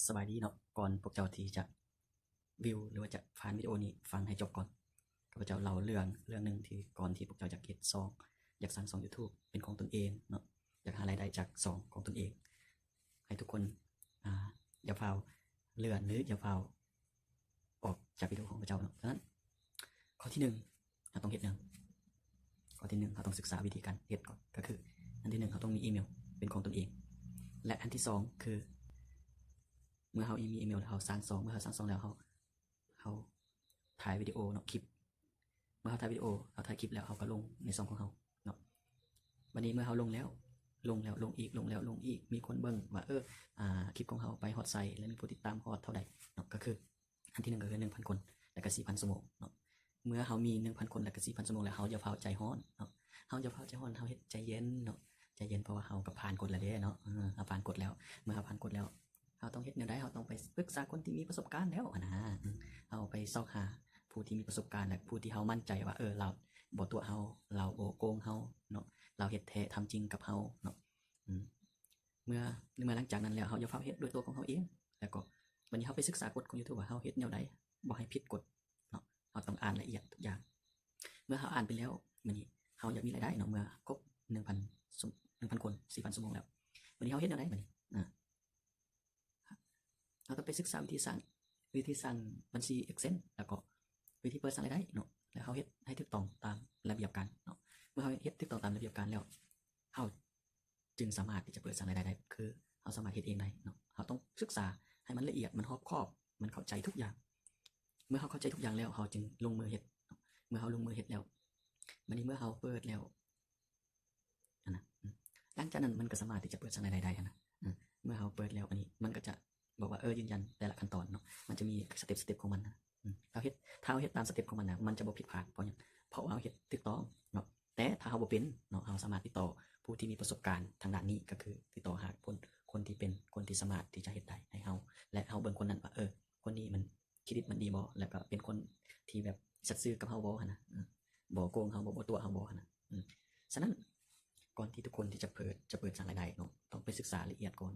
ສະບາຍດີເນາະ, ກ່ອນພວກເຈົ້າທີ່ຈະວິວ ຫຼືວ່າຈະຜ່ານວິດີໂອນີ້ ຟັງໃຫ້ຈົບກ່ອນ. ຂ້າພະເຈົ້າເລົ່າເລື່ອງ ເລື່ອງໜຶ່ງທີ່ກ່ອນທີ່ພວກເຈົ້າຢາກເຮັດຊ່ອງ ຢາກສ້າງຊ່ອງ YouTube ເປັນຂອງຕົນເອງເນາະ, ຢາກຫາລາຍໄດ້ຈາກຊ່ອງຂອງຕົນເອງ. ໃຫ້ທຸກຄົນ ອ່າ ຢ່າຟ້າວເລື່ອນ ຫຼືຢ່າຟ້າວ ອອກຈາກວິດີໂອຂອງພວກເຈົ້າເນາະ. ສະນັ້ນ ຂໍ້ທີໜຶ່ງ ເຮົາຕ້ອງເຮັດຫຍັງ? ຂໍ້ທີໜຶ່ງ ເຮົາຕ້ອງສຶກສາວິທີການເຮັດກ່ອນ, ກໍຄືອັນທີໜຶ່ງ ເຮົາຕ້ອງມີອີເມວເປັນຂອງຕົນເອງ ແລະ ອັນທີສອງ ຄື ເມື່ອເຮົາມີອີເມວແລ້ວ ເຮົາສ້າງຊ່ອງ, ເມື່ອເຮົາສ້າງຊ່ອງແລ້ວ ເຮົາ ເຮົາຖ່າຍວິດີໂອເນາະ, ຄລິບ. ເມື່ອເຮົາຖ່າຍວິດີໂອ ເຮົາຖ່າຍຄລິບແລ້ວ ເຮົາກໍລົງໃນຊ່ອງຂອງເຮົາເນາະ. ບັດນີ້ເມື່ອເຮົາລົງແລ້ວ ລົງແລ້ວລົງອີກ ລົງແລ້ວລົງອີກ ມີຄົນເບິ່ງວ່າ ເອີ ອ່າ ຄລິບຂອງເຮົາໄປຮອດໃສ ແລະ ມີຜູ້ຕິດຕາມຮອດເທົ່າໃດເນາະ, ກໍຄື ອັນທີໜຶ່ງກໍຄືໜຶ່ງພັນຄົນ ແລ້ວກໍສີ່ພັນຊົ່ວໂມງເນາະ. ເມື່ອເຮົາມີໜຶ່ງພັນຄົນ ແລ້ວກໍສີ່ພັນຊົ່ວໂມງແລ້ວ ເຮົາຢ່າຟ້າວໃຈຮ້ອນເນາະ, ເຮົາຢ່າຟ້າວໃຈຮ້ອນ, ເຮົາເຮັດໃຈເຢັນເນາະ, ໃຈເຢັນ ເພາະວ່າເຮົາກໍຜ່ານກົດແລ້ວເດ້ເນາະ, ເອີ ເຮົາຜ່ານກົດແລ້ວ. ເມື່ອເຮົາຜ່ານກົດແລ້ວ ເຮົາຕ້ອງເຮັດແນວໃດ? ເຮົາຕ້ອງໄປປຶກສາຄົນທີ່ມີປະສົບການແລ້ວຫັ້ນນະ, ເຮົາໄປຊອກຫາຜູ້ທີ່ມີປະສົບການ ແລະ ຜູ້ທີ່ເຮົາໝັ້ນໃຈວ່າ ເອີ ລາວບໍ່ຕົວະເຮົາ, ລາວບໍ່ໂກງເຮົາເນາະ, ລາວເຮັດແທ້ທຳຈິງກັບເຮົາເນາະ. ອືມ ເມື່ອ ເມື່ອຫຼັງຈາກນັ້ນແລ້ວ ເຮົາຢ່າຟ້າວເຮັດດ້ວຍຕົວຂອງເຮົາເອງ, ແລ້ວກໍບັດນີ້ເຮົາໄປສຶກສາກົດຂອງ YouTube ວ່າເຮົາເຮັດແນວໃດບໍ່ໃຫ້ຜິດກົດເນາະ, ເຮົາຕ້ອງອ່ານລະອຽດທຸກຢ່າງ. ເມື່ອເຮົາອ່ານໄປແລ້ວ ບັດນີ້ເຮົາຢາກມີລາຍໄດ້ເນາະ, ເມື່ອຄົບໜຶ່ງພັນ ໜຶ່ງພັນຄົນ ສີ່ພັນຊົ່ວໂມງແລ້ວ ບັດນີ້ເຮົາເຮັດແນວໃດບັດນີ້? ອາ ເຮົາຕ້ອງໄປສຶກສາວິທີສ້າງ ວິທີສ້າງບັນຊີ AdSense ແລ້ວກໍວິທີເປີດສ້າງລາຍໄດ້ເນາະ, ແລ້ວເຮົາເຮັດໃຫ້ຖືກຕ້ອງຕາມລະບຽບການເນາະ. ເມື່ອເຮົາເຮັດຖືກຕ້ອງຕາມລະບຽບການແລ້ວ ເຮົາ ຈຶ່ງສາມາດທີ່ຈະເປີດສ້າງລາຍໄດ້ໄດ້ ຄືເຮົາສາມາດເຮັດເອງໄດ້ເນາະ. ເຮົາຕ້ອງສຶກສາໃຫ້ມັນລະອຽດ ມັນຮອບຄອບ ມັນເຂົ້າໃຈທຸກຢ່າງ. ເມື່ອເຮົາເຂົ້າໃຈທຸກຢ່າງແລ້ວ ເຮົາຈຶ່ງລົງມືເຮັດເນາະ. ເມື່ອເຮົາລົງມືເຮັດແລ້ວ ບັດນີ້ເມື່ອເຮົາເປີດແລ້ວຫັ້ນນະ ອືມ ຫຼັງຈາກນັ້ນມັນກໍສາມາດທີ່ຈະເປີດສ້າງລາຍໄດ້ໄດ້ຫັ້ນນະ. ອືມ ເມື່ອເຮົາເປີດແລ້ວ ບັດນີ້ມັນກໍຈະບອກວ່າ ເອີ ຢືນຢັນແຕ່ລະຂັ້ນຕອນເນາະ, ມັນຈະມີສະເຕັບ ສະເຕັບຂອງມັນນະ. ອືມ ເຮົາເຮັດ ຖ້າເຮົາເຮັດຕາມສະເຕັບຂອງມັນນະ ມັນຈະບໍ່ຜິດພາດ. ເພາະຫຍັງ? ເພາະວ່າເຮົາເຮັດຖືກຕ້ອງເນາະ. ແຕ່ຖ້າເຮົາບໍ່ເປັນເນາະ ເຮົາສາມາດຕິດຕໍ່ຜູ້ທີ່ມີປະສົບການທາງດ້ານນີ້ ກໍຄືຕິດຕໍ່ຫາຄົນ ຄົນທີ່ເປັນ ຄົນທີ່ສາມາດທີ່ຈະເຮັດໄດ້ໃຫ້ເຮົາ ແລະ ເຮົາເບິ່ງຄົນນັ້ນວ່າ ເອີ ຄົນນີ້ມັນເຄຣດິດມັນດີບໍ່ ແລ້ວກໍເປັນຄົນທີ່ແບບສັດຊື່ກັບເຮົາບໍ່ຫັ້ນນະ, ເອີ ບໍ່ໂກງເຮົາບໍ່ ບໍ່ຕົວະເຮົາບໍ່ຫັ້ນນະ. ອືມ ສະນັ້ນ ກ່ອນທີ່ທຸກຄົນທີ່ຈະເປີດ ຈະເປີດສ້າງລາຍໄດ້ເນາະ ຕ້ອງໄປສຶກສາລະອຽດກ່ອນ.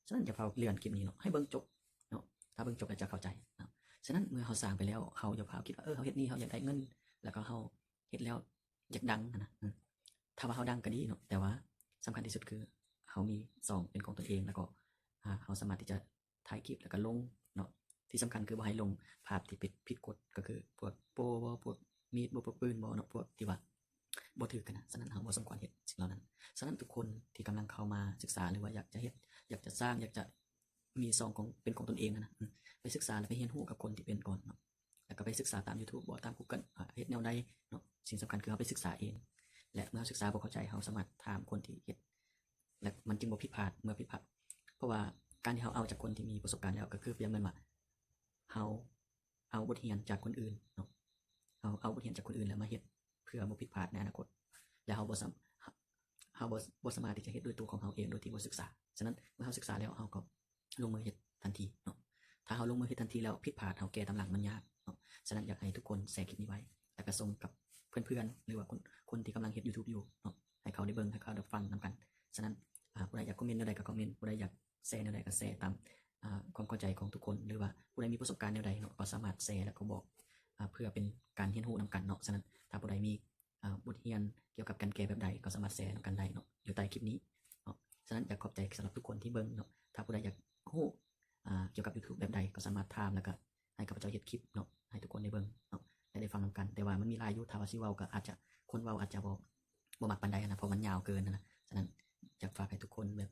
ສະນັ້ນຢ່າຟ້າວເລື່ອນຄລິບນີ້ເນາະ, ໃຫ້ເບິ່ງຈົບເນາະ, ຖ້າເບິ່ງຈົບແລ້ວຈະເຂົ້າໃຈເນາະ. ສະນັ້ນເມື່ອເຮົາສ້າງໄປແລ້ວ ເຮົາຢ່າຟ້າວຄິດວ່າ ເອີ ເຮົາເຮັດນີ້ ເຮົາຢາກໄດ້ເງິນ ແລ້ວກໍເຮົາເຮັດແລ້ວ ຢາກດັງຫັ້ນນະ. ເອີ ຖ້າວ່າເຮົາດັງກໍດີເນາະ, ແຕ່ວ່າສຳຄັນທີ່ສຸດຄືເຮົາມີຊ່ອງເປັນຂອງຕົນເອງ ແລ້ວກໍ ອາ ເຮົາສາມາດທີ່ຈະຖ່າຍຄລິບ ແລ້ວກໍລົງເນາະ. ທີ່ສຳຄັນຄືບໍ່ໃຫ້ລົງພາບທີ່ຜິດ ຜິດກົດ ກໍຄືພວກໂປ້ບໍ່ ພວກມີດບໍ່ ພວກປືນບໍ່ເນາະ, ພວກທີ່ວ່າບໍ່ຖືກຫັ້ນນະ. ສະນັ້ນເຮົາບໍ່ສົມຄວນເຮັດສິ່ງເຫຼົ່ານັ້ນ. ສະນັ້ນທຸກຄົນທີ່ກຳລັງເຂົ້າມາສຶກສາ ຫຼືວ່າຢາກຈະເຮັດ ຢາກຈະສ້າງ ຢາກຈະມີຊ່ອງຂອງ ເປັນຂອງຕົນເອງຫັ້ນນະ, ອືມ ໄປສຶກສາ ແລ້ວໄປຮຽນຮູ້ກັບຄົນທີ່ເປັນກ່ອນເນາະ. ແລ້ວກໍໄປສຶກສາຕາມ YouTube ບໍ່ ຕາມ Google ເຮັດແນວໃດເນາະ. ສິ່ງສຳຄັນຄືເຮົາໄປສຶກສາເອງ ແລະ ເມື່ອເຮົາສຶກສາບໍ່ເຂົ້າໃຈ ເຮົາສາມາດຖາມຄົນທີ່ເຮັດ ແລະ ມັນຈຶ່ງບໍ່ຜິດພາດ. ເມື່ອຜິດພາດ ເພາະວ່າການທີ່ເຮົາເອົາຈາກຄົນທີ່ມີປະສົບການແລ້ວ ກໍຄືປຽບເໝືອນວ່າເຮົາເອົາບົດຮຽນຈາກຄົນອື່ນເນາະ, ເຮົາເອົາບົດຮຽນຈາກຄົນອື່ນ ແລ້ວມາເຮັດເພື່ອບໍ່ຜິດພາດໃນອະນາຄົດ ແລະ ເຮົາບໍ່ສາ ເຮົາບໍ່ ບໍ່ສາມາດທີ່ຈະເຮັດດ້ວຍຕົວຂອງເຮົາເອງໂດຍທີ່ບໍ່ສຶກສາ. ສະນັ້ນເມື່ອເຮົາສຶກສາແລ້ວ ເຮົາກໍ ລົງມືເຮັດທັນທີເນາະ. ຖ້າເຮົາລົງມືເຮັດທັນທີແລ້ວ ຜິດພາດເຮົາແກ້ຕາມຫຼັງມັນຍາກເນາະ. ສະນັ້ນຢາກໃຫ້ທຸກຄົນແຊຄລິບນີ້ໄວ້ ແລ້ວກໍສົ່ງກັບເພື່ອນໆ ຫຼືວ່າຄົນ ຄົນທີ່ກຳລັງເຮັດ YouTube ຢູ່ເນາະ, ໃຫ້ເຂົາໄດ້ເບິ່ງ ໃຫ້ເຂົາໄດ້ຟັງນຳກັນ. ສະນັ້ນ ອາ ຜູ້ໃດຢາກຄອມເມັນແນວໃດກໍຄອມເມັນ, ຜູ້ໃດຢາກແຊແນວໃດກໍແຊຕາມ ອາ ຄວາມເຂົ້າໃຈຂອງທຸກຄົນ ຫຼືວ່າຜູ້ໃດມີປະສົບການແນວໃດເນາະ ກໍສາມາດແຊ ແລ້ວກໍບອກ ອາ ເພື່ອເປັນການຮຽນຮູ້ນຳກັນເນາະ. ສະນັ້ນຖ້າຜູ້ໃດມີ ອ່າ ບົດຮຽນກ່ຽວກັບການແກ້ແບບໃດກໍສາມາດແຊນຳກັນໄດ້ເນາະ ຢູ່ໃຕ້ຄລິບນີ້ເນາະ. ສະນັ້ນຢາກຂອບໃຈສຳລັບທຸກຄົນທີ່ເບິ່ງເນາະ. ຖ້າຜູ້ໃດຢາກຮູ້ ອ່າ ກ່ຽວກັບ YouTube ແບບໃດກໍສາມາດຖາມ ແລ້ວກໍໃຫ້ຂ້າພະເຈົ້າເຮັດຄລິບເນາະ ໃຫ້ທຸກຄົນໄດ້ເບິ່ງເນາະ ແລະ ໄດ້ຟັງນຳກັນ. ແຕ່ວ່າມັນມີຫຼາຍຢູ່ ຖ້າວ່າຊິເວົ້າກໍອາດຈະ ຄົນເວົ້າອາດຈະບໍ່ ບໍ່ມັກປານໃດຫັ້ນນະ ເພາະມັນຍາວເກີນຫັ້ນນະ. ສະນັ້ນຢາກຝາກໃຫ້ທຸກຄົນແບບ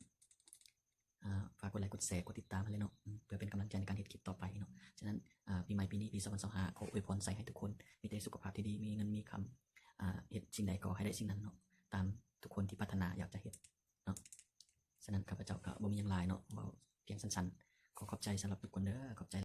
ອ່າ ຝາກກົດໄລ ກົດແຊ ກົດຕິດຕາມຫັ້ນແຫຼະເນາະ ເພື່ອເປັນກຳລັງໃຈໃນການເຮັດຄລິບຕໍ່ໄປເນາະ. ສະນັ້ນ ອ່າ ປີໃໝ່ປີນີ້ ປີສອງພັນຊາວຫ້າ ຂໍອວຍພອນໃສ່ໃຫ້ທຸກຄົນມີແຕ່ສຸຂະພາບທີ່ດີ ມີເງິນມີຄຳ ອ່າ ເຮັດສິ່ງໃດກໍໃຫ້ໄດ້ສິ່ງນັ້ນເນາະ ຕາມທຸກຄົນທີ່ປາດຖະໜາຢາກຈະເຮັດເນາະ. ສະນັ້ນຂ້າພະເຈົ້າກໍບໍ່ມີຫຍັງຫຼາຍເນາະ ເວົ້າພຽງສັ້ນໆ. ຂໍຂອບໃຈສຳລັບທຸກຄົນເດີ ຂອບໃຈ.